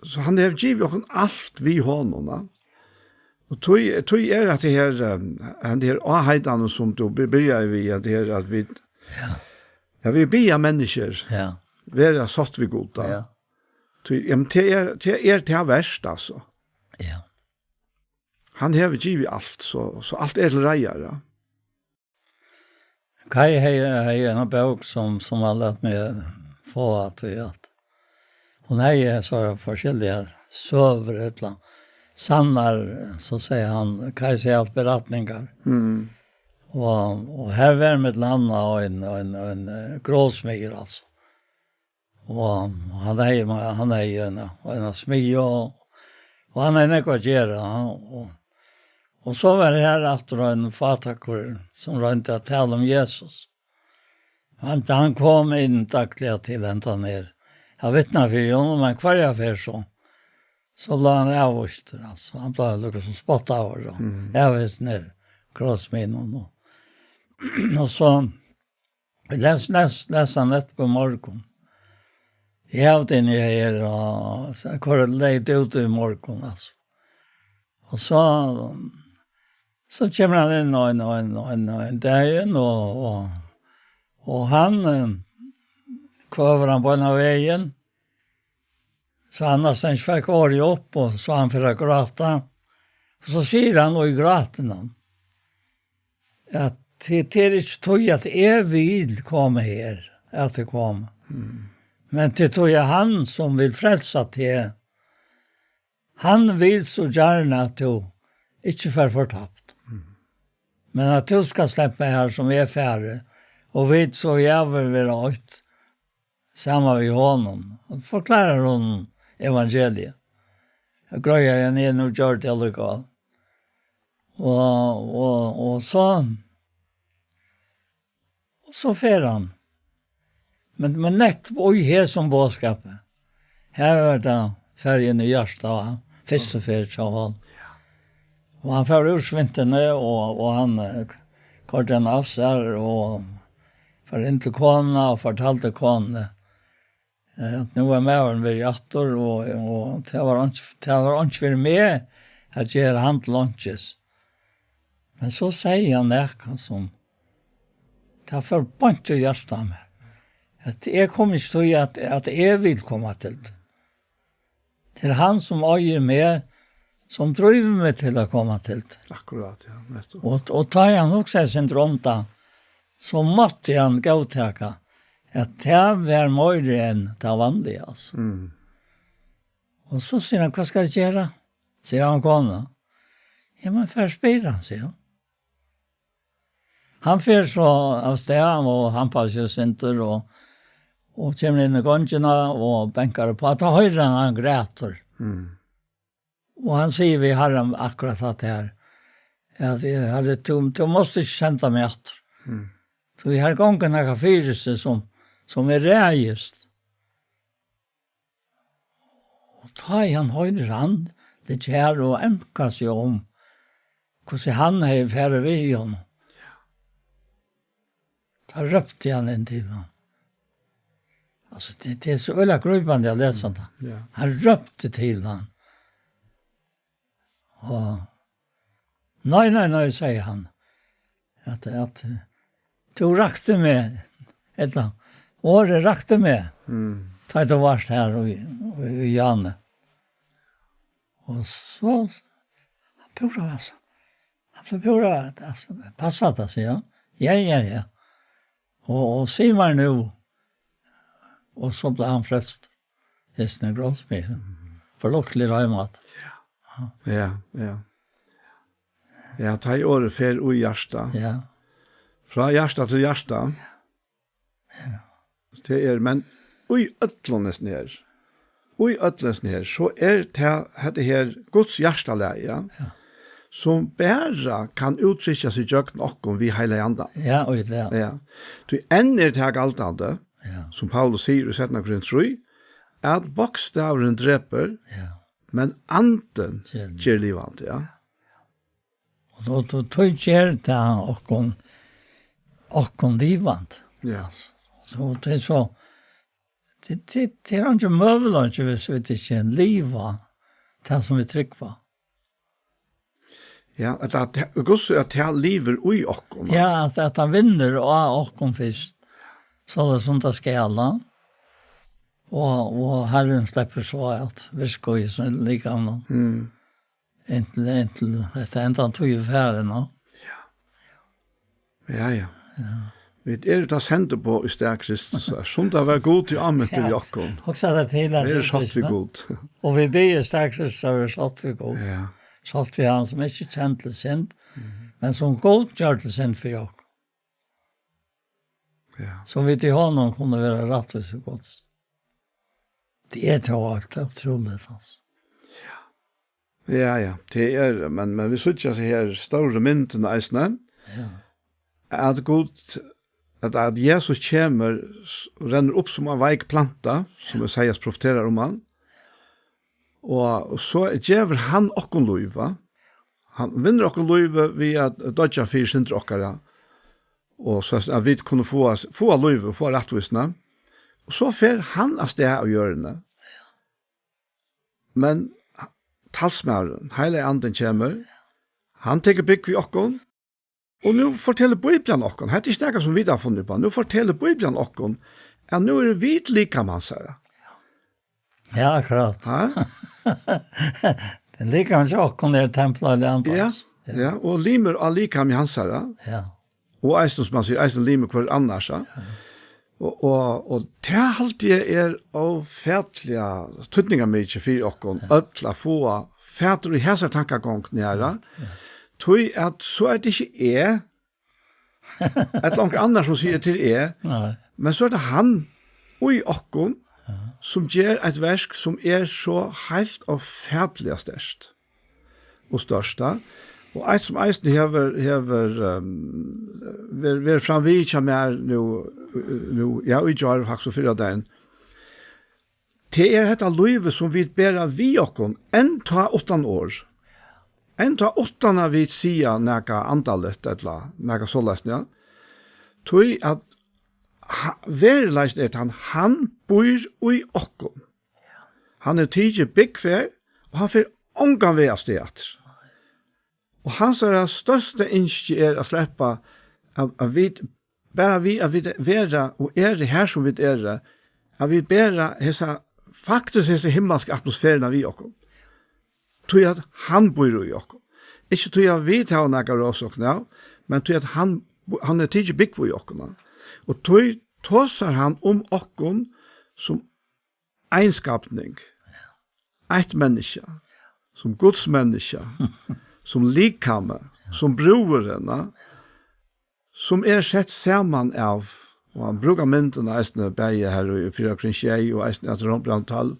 So hann hevur givið okkum alt við honum, ja. Og tí, tí er at det her, eh, hann her áheitan sum tú by-, byrjaði við, at det her, at vit, Ja. ja, vit biðja menniskjur Ja. vera sátt við Gud, ja. Ja. Tí, ja, men tað er, tað er tað versta, altso. Ja. Hann hevur givið alt, so, so alt er til reiðar, ja. Kaj hevði, hevði eina bók, sum, sum hann læt meg fáa, tí at hon hevði so forskelligar søgur, ella sannar, so sigur hann, Kaj sigur alt beretningar. Mm. Og, og her var millum annað ein, ein, ein, eh, grósmiður, altso. Og hann hevði, hann hevði eina, eina smiðju, og, og hann hevði nógv at gera, og, og so var her aftur ein fátækur, sum royndi at tala um Jesus. Hann, hann kom inn dagliga til hendan her. Hann vitnaði fyri honum, men hvørja ferð so, so bleiv hann avvístur, altso. Hann bleiv líkasum spottaður, og Mm. avvístur her, grósmiðjan, og, og so, Eg las, las, las hann nettopp í morgun. Eg havi tað inni her, og so koyri eg tað út í morgun, altso. Og so, so kemur hann inn ein, ein, ein, ein dagin, og, og, og hann, eh, køvir hann beinanvegin. So hann næstan ikki fekk orðið upp, og so hann fer at gráta. Og so sigur hann í grátinum, at tað, tað er ikki tí, at eg vil koma her, at eg kom. Mm. Men tað er tí, at hann, sum vil frelsa teg, hann vil so gjarna, at tú ikki fer fortapt. Mm. Men at tú skal sleppa her, sum eg fari, og vit so jævla vera eitt, saman við honum. Og forklárar honum evangeliið. Og greiðir hann, eg nú gjørdi tað allíkavæl. Og, og, og so, og so fer hann. Men, men nettopp í hesum boðskapi, her var tað farið inn í hjartað á hann, fyrstu ferð hjá honum. Og hann fór úr svimjuni, og, og hann, eh, koyrdi hann av sær, og fór inn til konuna, og fortaldi konuni, eh, at nú var maðurin verið aftur, og, og tað var einki, tað var einki fyri meg at gera hann til einkis. Men so segði hann nakað sum, tað fór beint í hjartað á mær. At eg kom ikki tí at, at eg vil koma til tað. Til hann sum eigur meg, sum drívur meg til at koma til tín. Akkurát, ja, nettupp. Og, og tá hann hugsaði seg um tað, so mátti hann góðtaka, at tað var meira enn tað vanliga, altso. Mm. Og so sigur hann: «Hvat skal eg gera?», sigur hann, kona. «Ja, men far, spyr hann», sigur hann. Hann fer so av stað, og hann passar seg sindur, og, og kemur inn í gongina, og bankar upp á, tá hoyrir hann, hann grætur. Mm. Og hann sigur við Harran akkurát hatta her, at, eh, Harri, tú, tú mást ikki senda meg aftur. Mm. Tí her gongur nakað fyri seg, sum, sum eg ræðist. Og tá ið hann hoyrir hann, tað kjær og emkar seg um, hvussu hann hevði farið við honum. Tá rópti hann inn til hann. Altso, tað, tað er so øgiliga grípandi at lesa tað. Ja. Hann rópti til hann. Og, «Nei, nei, nei», sigur hann. At, at, eh, «Tú rakti meg», ella, «Orðið rakti meg, mm, tá tú varst her í, í, í Jane.» Og so, hann púra, altso. Hann bleiv púra, altso, «Passar tað?» sigur hann. «Ja, ja, ja. Og, og sig meg nú.» Og so bleiv hann frelstur. Hesin er grósmir. Forlukkuligur heim aftur. Ja, ja. Ja, tá ið orðið fer í hjarta. Ja. Frá hjarta til hjarta. Ja. Tað er, men í øllum hesum her, í øllum hesum her, so er tað, hetta her Guds hjartalag, ja, ja, sum bara kann úttrykkja seg gjøgnum okkum við Heilaga Anda. Ja, og í dag. Ja. Tí enn er tað galdandi, ja, sum Paulus sigur í seinna Korint trý, at bókstavurin drepur, ja, men andin ger, ger livandi, ja. Og tó, tó, tó ger tað okkum, okkum livandi. Ja. Altso, tó, tað er so, tað, tað, tað er ikki møguligt, viss vit ikki liva tað sum vit trúgva. Ja, at, at, at Guds, at tað livir í okkum. Ja, at, at hann vinnur á okkum fyrst. So tað sum tað skal, ja. Og, og Harrin sleppur so at virka í sín likam. Mm. Inntil, inntil hetta endan tíð er farin, no? Ja. Ja, ja. Ja. Vit eru tað sendiboð í stað Kristus, sum tað var Gud í ámintu í okkum. Hugsa tær til, at vit eru sátt við Gud. Og vit biðja í stað Kristus, at vera sátt við Gud. Ja. Sátt við hann, sum ikki kendi til synd, mhm, men sum Gud gjørdi til synd fyri okkum. Ja. So vit í honum kunnu vera rættvísi Guds. Tað er tó heilt ótrúligt, altso. Ja. Ja, ja, tað er, men, men vit síggja so her stóru myndina eisini, ja, at Gud, at, at Jesus kemur s-, rennur upp sum ein veik planta, sum Esaias profeterar um hann, og, og so gevur hann okkum lív, va? Hann vinnur okkum lívið við at doyggja fyri syndir okkara, og so at vit kunnu fáa, fáa lívið, fáa rættvísina. Og so fer hann av stað á jørðini. Men talsmaðurin, Heilagi Andin kemur, hann tekur búgv í okkum, og nú fortelur Bíblian okkum, hetta er ikki nakað sum vit hava funnið upp á, nú fortelur Bíblian okkum, at nú eru vit likam hansara. Ja, akkurát. Ha? Tað er likam hjá okkum, er tempel av Andans. Ja, ja, og limur á likami hansara. Ja. Og eisini, sum man sigur, eisini limur hvør annars, ja. Ja. Og, og, og tað haldi eg er ófatiliga týdningarmikið fyri okkum, ja, øll at fáa fatur í hesa tankagongdina her, ja. Ja. Tí at so er tað ikki eg, ella onkur annar sum sigur, tað er eg, nei, men so er tað hann í okkum, ja, sum ger eitt verk sum er so heilt ófatiliga sterkt og stórt, ja. Og eitt sum eisini hevur, hevur, ehm, ver-, verið framvið hjá mær nú, nú, ja, í gjár, faktiskt, og fyrradagin. Tað er hetta lívið, sum vit bera við okkum, enntá uttan orð. Enntá uttan at vit siga nakað andaligt ella nakað soleiðis, ja. Tí at ha-, veruleikin er tann, hann býr í okkum. Hann hevur tikið búgv her, og hann fer ongan veg avstað aftur. Og hansara størsta ynski er at sleppa, at, at vit, bara við at vit vera og eru her sum vit eru, at vit bera hesa, faktiskt hesa himmalsku atmosferuna við okkum. tí at hann býr í okkum. Ikki tí at vit hava nakað rósokn av, men tí at hann, hann er tikið búgv í okkum. Og tí tosar hann um okkum sum einskapning, eitt menniskja, sum Guds menniskja, sum likami, sum brúðurin, sum er sett saman av, og hann brúkar myndina eisini bæði her í fýra Korint sjey og eisini at Rómbræv tólv,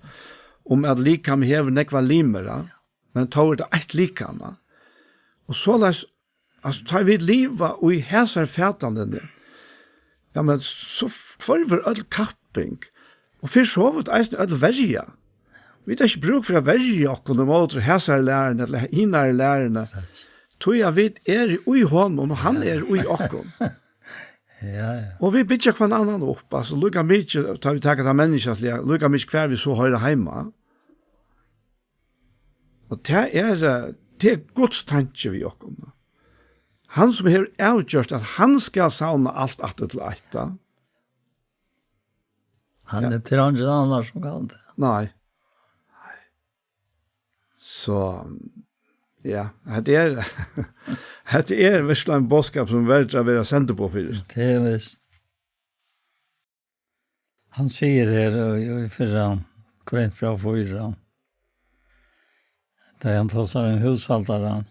um at likami hevur nógvar limir, ja, men tó er tað eitt likam. Og soleiðis, altso, tá vit liva í hesar fatanini, ja, men so f-, hvørvur øll kapping, og fyri so vítt eisini øll verja. Vit hava ikki brúk fyri at verja okkum ímóti hesari læruni ella hinari læruni. Satt. Tí at vit eru í honum, og hann er í okkum. Ja, ja. Og vit byggja hvønn annan upp, altso, líka mikið, tá vit taka tað menniskjaliga, líka mikið hvar vit so hoyra heima. Og tað er, eh, tað er Guds tanki við okkum. Hann sum hevur avgjørt, at hann skal savna alt aftur til eitt, ja. Hann Ja. er til hann annar sum kann tað. Nei. Nei. So, ja, hetta er, hetta er versliga ein boðskap sum verður at vera sendiboð fyri. Tað er vist. Hann sigur her í, í fyrra Korint frá fýra, tá hann tosar um húshaldara,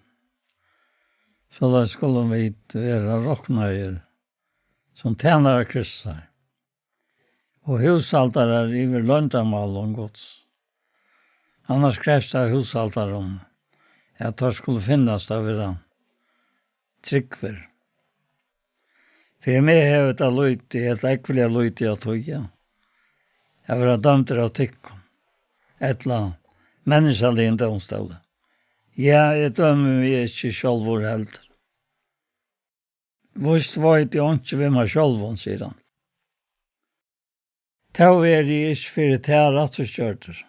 soleiðis skulu vit vera roknaðir sum tænarar Kristusar, og húshaldarar yvir loyndarmálum Guds. Annars krevst av húshaldarum, at teir skulu finnast at vera trúgvir. Fyri meg hevur tað lítið, ella ógvuliga lítið at týða, at vera dømdur av tykkum, ella menniskjaligum dómstóli. Ja, eg dømi meg ikki sjálvur heldur. Víst veit eg einki við mær sjálvum, sigur hann. Tó eri eg ikki fyri tað rættvísgjørdur.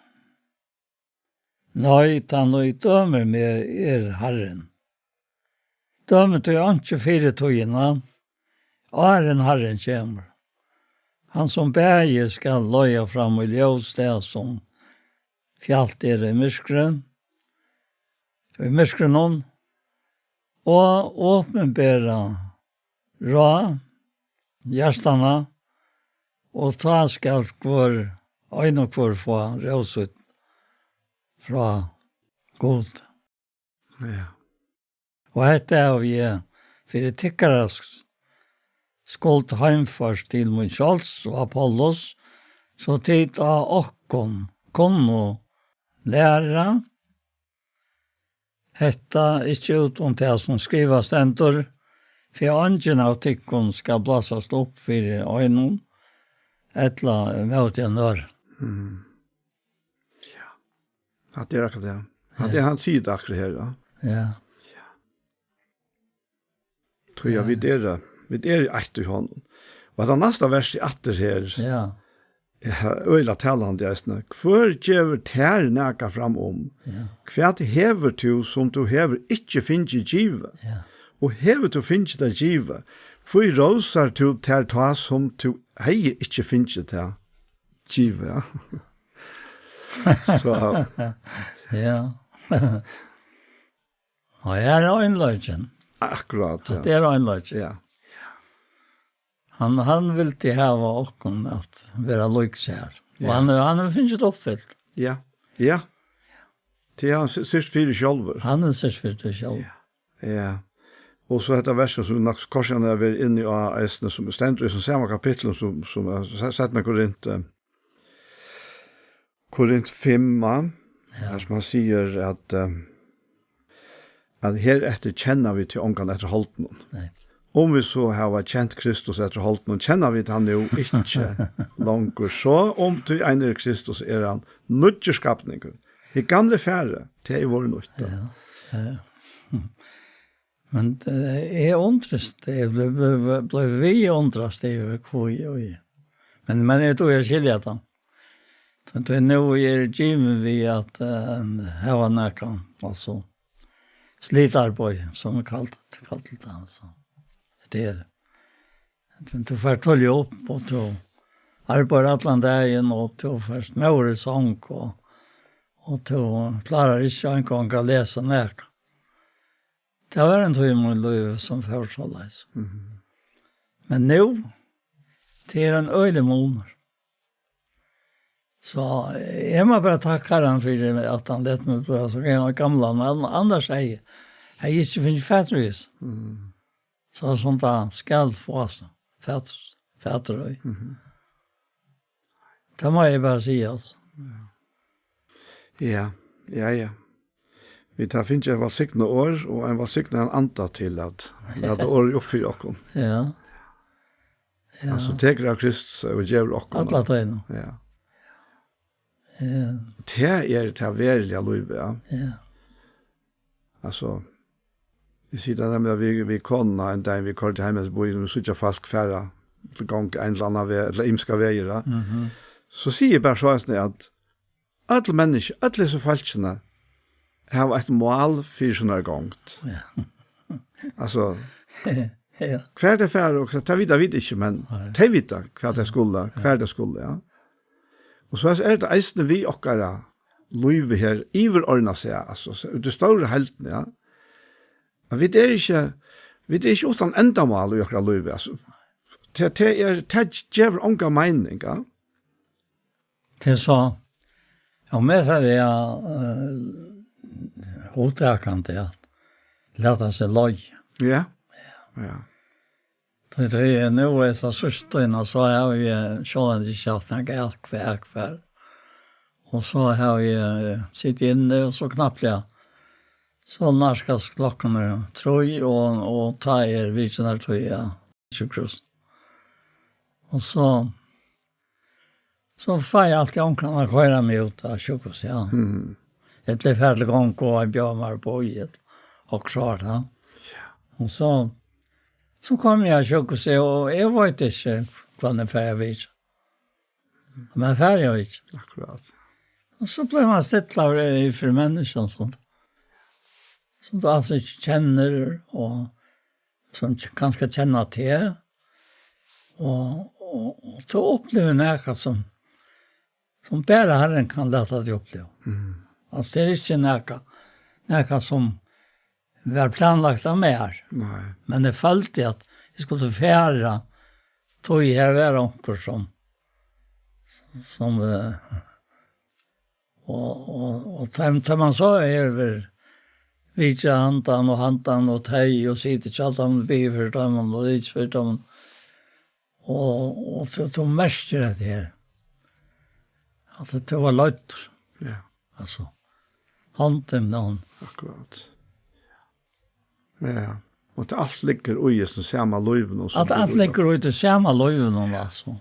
Nei, tann ið dømir meg, er Harrin. Dømið tí einki fyri tíðina, áðrenn Harrin kemur. Hann, sum bæði skal leiða fram í ljós tað, sum fjalt er í myrkri, í myrkrinum, og opinbera ráð hjartanna, og tá skal hvør, ein og hvør fáa rósut frá Gud. Ja. Og hetta havi eg fyri tykkara sk-, skuld heimført til mín sjálvs og Apollos, so tit á okkum kunnu læra hetta, ikki út um tað, sum skrivað stendur, fyri eingin av tykkum skal blásast upp fyri einum, ella móti einum øðrum. Mm. Ja. Hatta er akkurát tað. Hatta er, hann sigur tað akkurát her, ja. Ja. Tí at vit eru, vit eru eitt í honum. Og hetta næsta vers er aftur her. Ja. Ja, øgiliga talandi eisini. Hvør gevur tær nakað fram um? Ja. Hvat hevur tú, sum tú hevur ikki fingið givið? Ja. Og hevur tú fingið tað givið, hví rósar tú tær tá, sum tú hevði ikki fingið tað givið, ja? So. Ja. Og her er einleikin. Akkurát, ja. Hatta er einleikin. Ja. Hann, hann vildi hava okkum at vera lík sær. Og ja, hann, hann hevur fingið tað uppfylt. Ja, ja. Tí hann sy-, syrgt fyri sjálvur. Hann er syrgt fyri tað sjálvur. Ja. Ja. Og so hetta versið, sum nokk so kortini er verið inni á eisini, sum stendur í sum sama kapitli, sum, sum er se-, seinna Korint, eh, Korint fimm, ja, har sum hann sigur at, eh, at hereftir kenna vit tí ongan eftir holdinum. Nei. Um vit so hava kent Kristus eftir holdinum, kenna vit hann nú ikki longur. So um tí ein er Kristus, er hann nýggjur skapningur. Hið gamla er farið, tað er vorðið nýtt. Ja, ja. Men, eh, eg undrist, eg bleiv, bleiv, bleiv við undrast yvir hví og í. Men, men eg trúgvi, eg skilji tað. Tí, tí nú er givið við at, eh, hava nakað, altso, slitarbeiði, sum er kallað, kallað tað, altso. Tað er, tú, tú fert tíðliga upp, og tú arbeiðir allan dagin, og tú fert móður í song, og, og tú klárar ikki eingong at lesa nakað. Tað var ein tíð í mínum lívi, sum fór soleiðis. Mhm. Men nú, tað er ein øgiligur munur. So, eh, eg má bara takka Harranum fyri, at hann læt meg blíva so gam-, gamlan, men an-, annars hevði eg, hevði eg ikki fingið fatur í hesum. Mm. So sum tað skal fáast fatur, fatur í. Mhm. Tað má eg bara siga, altso. Ja, ja, ja. Vit hava fingið eitt vælsignað orð og ein vælsignaðan anda til at lata orðið upp fyri okkum. Ja. Ja. Altso, tekur av Kristus og gevur okkum. Alla tíðina. Ja. Ja. Tað er tað veruliga lívið, ja. Ja. Altso, eg sigi tað nemliga við, við konuna ein dag, vit koyrdu heim eftir býin, og vit síggja fólk fara til gongd ein ella annan veg, ella ymskar vegir, ja. Mhm. So sigi eg bara soleiðis, at øll menniskju, øll hesi fólkini hava eitt mál fyri sínari gongd. Ja. Altso, ja. Hvar tey fara, og tað vita vit ikki, men nei, tey vita, hvat tey skulu, hvar tey skulu, ja. Og so er tað eisini við okkara lívi her, yvirordna seg, altso, so, í tí stóru heildini, ja. At vit eru ikki, vit eru ikki uttan endamál í okkara lívi, altso. Tað, tað er, tað gevur onga meining, ja. Tað er so, og meir tað er, eh, hugtakandi at lata seg leiða. Ja. Ja. Tí, tí nú er so síðst, og so havi eg sjálvandi ikki havt nakað atkvøð, atkvøð. Og so havi eg, eh, sitið inni, og so knappliga, so nærkast klokkan er trý, og, og tá er vitjanartíð, ja, sjúkrahús. Og so, so fái eg altíð onkran at koyra meg út av sjúkrahús, ja. Mhm. Ella eg fari til gongu, og eg bjóði mær upp í, og so er tað. Ja. Og so, so komi eg av sjúkrahúsi, og eg veit ikki, hvønn eg fari at vitja. Men fari eg ikki. Akkurát. Og so blívur man stillaður yvir fyri menniskjum, sum, sum tú als ikki kennir, og sum k-, kanska kenna teg, og, og, og tú upplivir nakað sum, sum bara Harrin kann lata teg uppliva. Mm. Altso, tað er ikki nakað, nakað sum var planlagt av mær. Nei. Men eg føldi, at eg skuldi fara, tí her var onkur sum, sum, eh, Og, og, og tá, tá man so hevur vitjað handan og handan og tey og sitið hjá teimum, biðið fyri teimum og litið fyri teimum. Og, og tú, tú merkir hetta her. At tú var leiddur. Ja. Altso, hondin, hon. Akkurát. Ja. Og tað alt liggur í hesum sama lívinum, sum at tú alt liggur í tí sama lívinum, altso.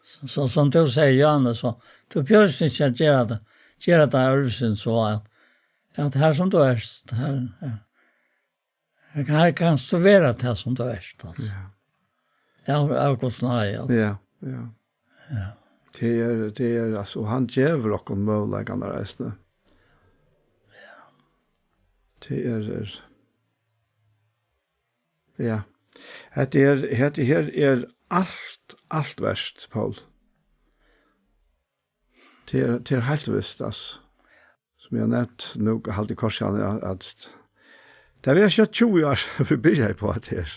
So, so, sum tú sigur, Johannes, so, tú behøvir ikki at gera tað, gera tað øðrvísi enn so, at, at har sum tú ert, har, har, har kanst tú vera tað sum tú ert, altso. Ja. Av, av Guds náði, altso. Ja, ja. Ja. Tað er, tað er, altso, og hann gevur okkum møguleikarnar eisini. Ja. Tað er, er, Ja. Hetta er, hetta her er alt, alt vert, Poul. Tað er, tað er heilt vist, altso. Sum eg havi nevnt, nú haldi eg kortini, ja, at tað verða skjótt tjúgu ár, síðan vit byrjaðu uppá hetta her.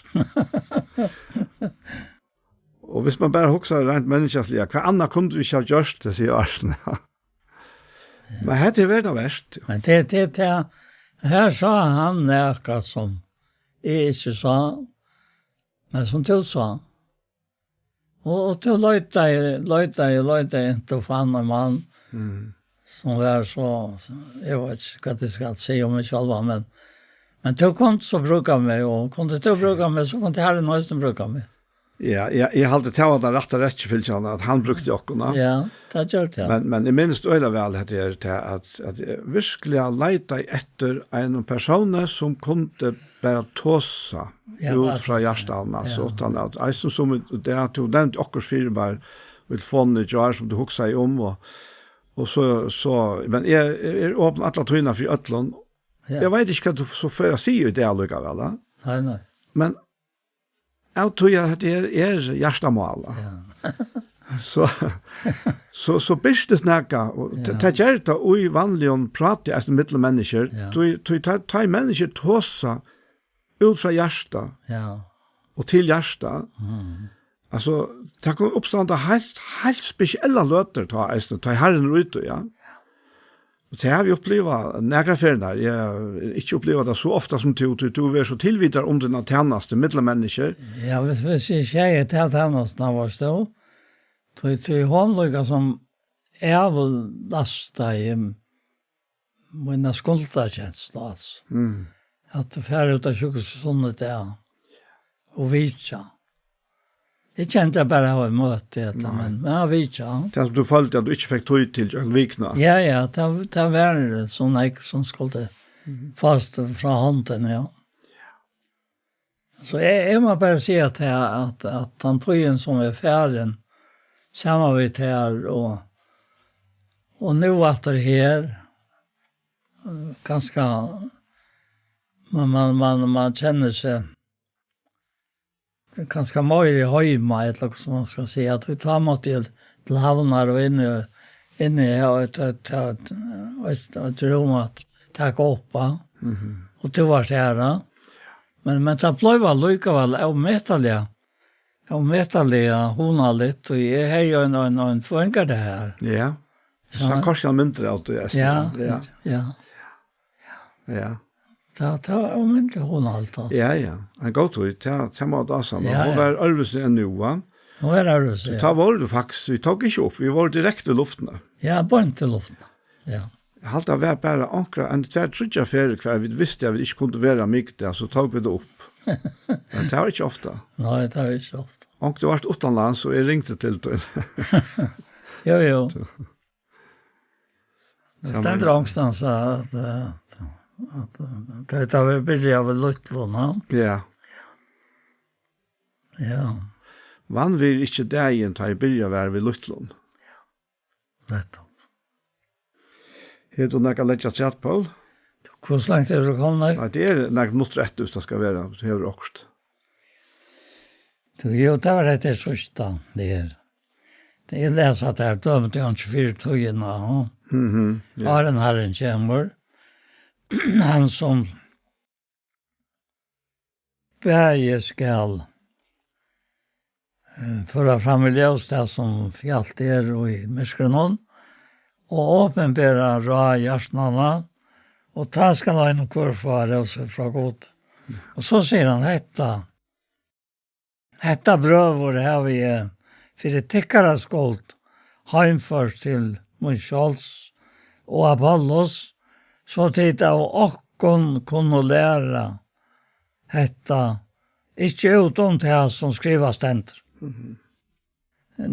Og hvis man bara hugsar reint menniskjaliga, hvat annað kundu vit ikki havt gjørt, tað sigur Arne. Men hetta er verið av vert. Men tað, tað, tað, her sá hann nakað sum eg ikki sá, men sum tú sá. Og, og tú leitaði, leitaði, leitaði, inntil tú fann ein mann, mm, sum var so, so, eg veit ikki, hvat eg skal siga um meg sjálvan, men, men tú kundi so brúka meg, og kundi tú brúka meg, so kundi Harrin eisini brúka meg. Ja, ja, eg haldi, tað var tann rætta rekjufylgjan, at hann brúkti okkum, ja. Ja, tað gjørdi hann. Men, men eg minnist øgiliga væl, hetta her, tað at, at eg veruliga leitaði eftir einum persóni, sum kundi bara tosa, ja, út frá hjartanum, altso, ja, uttan at, eisini sum í dag, tú nevndi okkurt fyri mær í telefonini í gjár, sum tú hugsaði um, og, og so, so, men eg, eg eri opin alla tíðina fyri øllum. Ja. Eg veit ikki, hvat tú so fert at siga í dag allíkavæl, ja. Nei, nei. Men av tí at hetta her er hjartamál. Ja. So, so, so birtist nakað, og t-, Ja. tað ger tað í vanligum práti, eisini millum menniskjur. Ja. Tí, tí tá, tá ið menniskjur tosa út frá hjarta Ja. og til hjarta, Mhm. altso, tað kann uppstanda heilt, heilt spesiellar løtur, tá, eisini, tá ið Harrin er úti, ja. Og tað havi eg upplivað nakrar ferðir. Eg havi ikki upplivað tað so ofta sum tú, tú, tú verður so tilvitaður um tína tænastu millum menniskjur. Ja, hvis, hvis eg sigi til tænastuna, var so, tí, tí hon líka sum avlastaði mína skuldakenslu, altso. Mm. At fara út á sjúkrahúsið sunnudag og vitja. Eg kendi bara av eitt møti, ella, Nei. men, men eg vitja. Tað sum tú føldi at tú ikki fekk tíð til gjøgnum vikuna. Ja, ja, tað, tað var so nógv sum skuldi Mhm. fáast frá hondini, ja. So eg, eg má bara siga at, at, at tann tíðin sum er farin, saman við tær og, og nú aftur her, eh, kanska man, man, man, man kennir seg kanska meira heima, ella hvussu man skal siga, at vit tá máttu jú til Havnar og inn í, inn í, ja, og ta, ta, veist, eitt rúm at taka upp á. Mhm. Og tú vart her, ja. Men, men tað bleiv allíkavæl ómetaliga, ómetaliga hugnaligt, og eg hevði ein, ein, ein føðingardag her. Ja. Ja. So koyrt hann myndir av tí, Espen. Ja, Ja. ja. Ja. Tað, tað var ómetaliga hugnaligt, altso. Ja, ja. Ein góð tíð. Tað, tað má dása. Ja, Hon ja. var øðrvísi enn nú, va? Hon var øðrvísi, So ja. tá vóru tú faktiskt, vit tóku ikki upp, vit vóru direkte í luftini. Ja, beint í luftini. Ja. Eg haldi, tað var bara onkra, ein tvær, tríggjar ferðir, hvar vit vistu, at vit ikki kundu vera mikudagin, so tóku vit tað upp. Men tað var ikki ofta. Nei, tað var ikki ofta. Onkur var uttanlands, og eg ringdi til tín. Jo, jo. Tað Saman. stendur onkustaðni at, at, at, at tað var byrjað við lítlum, ha? Ja. Ja. Vanvirði ikki dagin, tá ið byrjað var við lítlum. Nettupp. Hevur tú nakað at leggja afturat, Poul? Hvussu langt eru vit komnir? Nei, tað er nakrar minuttir eftir, um tað skal vera, um tú hevur okkurt. Tú, jú, tað var hetta síðsta, tað her. Eg lesi at tað er dømt í onki fyri tíðina, ha? Mhm, ja. Áðrenn Harrin kemur, hann sum bæði skal, eh, føra fram í ljós tað, sum fjalt er í myrkrinum, og opinbera ráð hjartanna, og tá skal ein og hvør fáa rósu frá Gudi. Og so sigur hann hetta: Hetta, brøður, havi eg fyri tykkara skuld heimført til mín sjálvs og Apollos, so tit av okkum kunnu læra hetta, ikki út um tað, sum skrivað stendur. Mhm.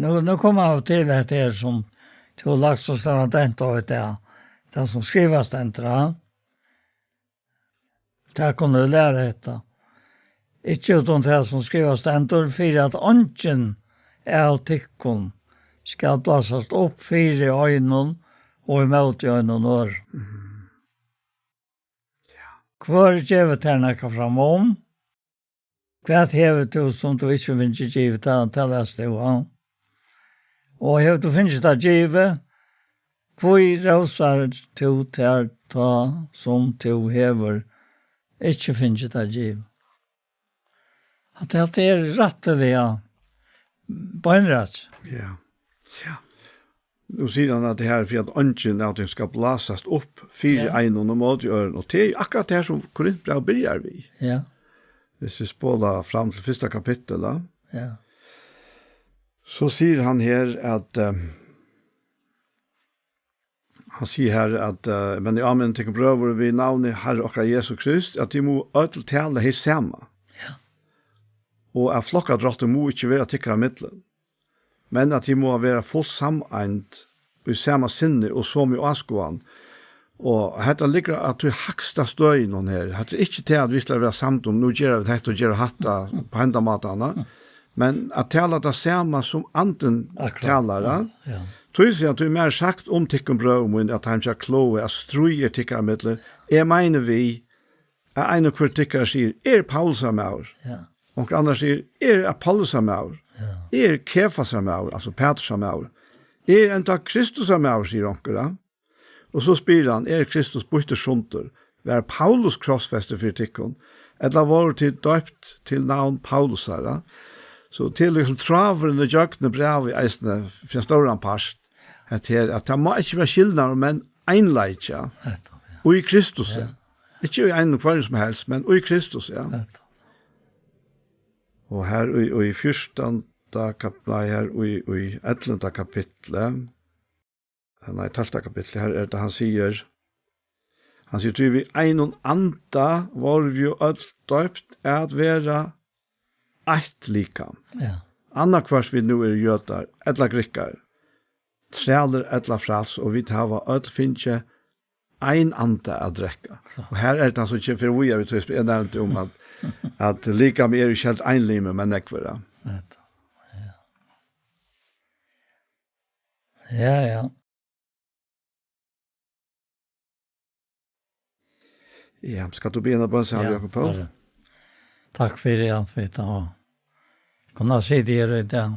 Nú, nú koma vit til hetta her, sum tú hevur lagt so stóran dent á í dag, tað, sum skrivað stendur, ha? Tað kunnu vit læra hetta. Ikki út um tað, sum skrivað stendur, fyri at eingin av tykkum skal blásast upp fyri einum og ímóti einum øðrum. Mhm. Ja. Hvør gevur tær nakað framum? Hvat hevur tú, sum tú ikki hevur fingið givið? Tað, tað lesi eg, ja. Og hevur tú fingið tað givið, hví rósar tú tær tá, sum tú hevur ikki fingið tað givið? At tað er rættiliga beinrætt. Ja. Ja. Nú sigur hann at tað her er fyri at eingin av tykkum skal blásast upp fyri Ja. einum og móti øðrum. Og tað er jo akkurát tað her, sum Korintbrævið byrjar við. Ja. Hvis vit spola fram til fyrsta kapittul, da, Ja. so sigur hann her at, eh, hann sigur her at, eh, "Men eg áminni tykkum, brøður, við navni Harra okkara Jesu Krist, at tit mugu øll tala hitt sama. Ja. Og at flokkadráttur mugu ikki vera tykkara millum. Men at tit mugu vera full sameind í sama sinni og somu áskoðan." Og hetta liggur á tí hægsta støðinum her. Hetta er ikki tað, at vit skulu vera samd um, nú gera vit hetta og gera hatta á henda mátan, men at tala tað sama sum Andin Akkurát. talar, ja. Ja. Tí sigur hann, "Tí mær er sagt um tykkum, brøður mínir, at teimum hjá Kloe, at stríð er tykkara millum. Eg meini við, at ein og hvør tykkara sigur, 'Eg eri Paulusar maður.' Ja. Onkur annar sigur, 'Eg eri Apollusar maður.' Ja. Eg eri Kefasar maður, altso Pætursar maður. Eg eri enntá Kristusar maður, sigur onkur, ja. Og so spyr hann, er Kristus býttur sundur? Var Paulus krossfestur fyri tykkum? Ella vóru tit døypt til navn Paulusar, ja? So til liksom tráðurin í gjøgnum brævið eisini, fyri ein stóran part, at her, at tað má ikki vera skilnaður, men einleiki, ja. Nettupp, ja. Og í Kristus, ja. Ja. Ikki í einum hvørjum sum helst, men í Kristus, ja. Nettupp. Og her í, í fjúrtanda kap-, nei, her í, í ellivta kapitli, nei, tólvta kapitli, her er tað, hann sigur, hann sigur, tí við einum anda vóru vit jú øll døypt at vera eitt likam. Ja. Annaðhvørt vit nú eru jødar, ella grikkar, trælir ella fræls, og vit hava øll fingið ein anda at drekka. Ja. Og her er tað so, kemur fyri víðari, við tí eg nevndi um, at, at likam er ikki heilt ein limur, men nógvur, ja. Nettupp. Ja. Ja, ja. Ja, skalt tú biðja eina bøn, Harri Jakob Poul? Harri. Takk fyri at vit hava kunnað sita her í dag.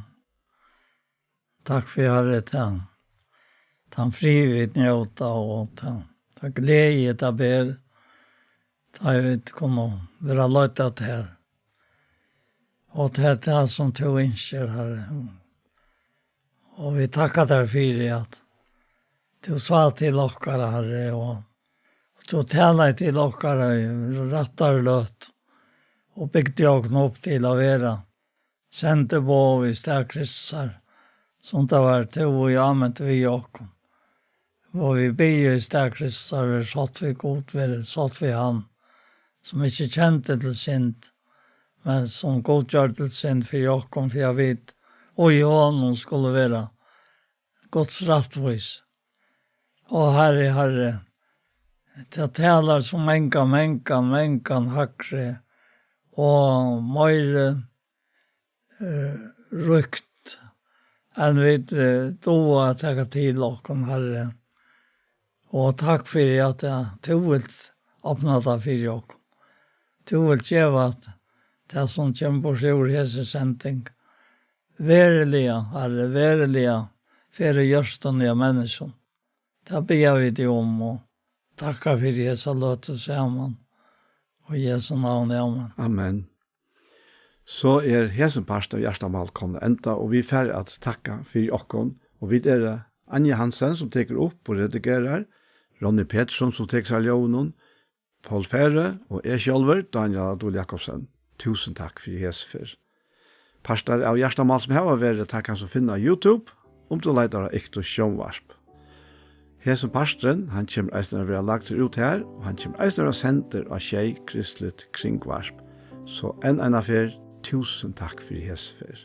Takk fyri, Harri, tann, tann frið vit njóta, og tann, tann gleði, tað ber, tá vit kunnu vera leidd av tær. Og tað er tað, sum tú ynskir, Harri. Og vit takka tær fyri, at tú sá til okkara, Harri, og, og tú talaði til okkara í rættari løtu, og bygdi okkum upp til at vera sendiboð í stað Kristusar, sum tað var tú, ið ámindi við okkum. Og vit biðja í stað Kristusar, verið sátt við Gud, verið sátt við hann, sum ikki kendi til synd, men sum Gud gjørdi til synd fyri okkum, fyri at vit og í honum skulu vera Guds rættvís. Og Harri, Harri, tað talar so mangan, mangan, mangan hægri og meiri, eh, ríkt enn vit, eh, duga at taka til okkum, Harri. Og takk fyri at, ja, tú vilt opna tað fyri okkum. Tú vilt geva at tað sum kemur burtur úr hesi sending, veruliga, Harri, veruliga, fer í hjørtuni av menniskjum. Tað biðja vit teg um og takka fyri hesa løtu saman. Og í Jesu navni, amen. Amen. So er hesin partur av Hjartamál komin at enda, og vit fara at takka fyri okkum. Og vit eru Anja Hansen, sum tekur upp og redigerar, Ronny Petersson, sum tekur sær av ljóðinum, Poul Færø og eg sjálvur, Dánial á Dul Jakobsen. Túsund takk fyri hesa ferð. Partar av Hjartamál sum hava verið, teir kanst tú finna á YouTube, um tú leitar á Iktus Sjónvarp. Hesin parturin, hann kemur eisini at verða lagdur út har, og hann kemur eisini at verða sendur á Sjey Kristligt Kringvarp. So enn eina ferð, túsund takk fyri hesa ferð.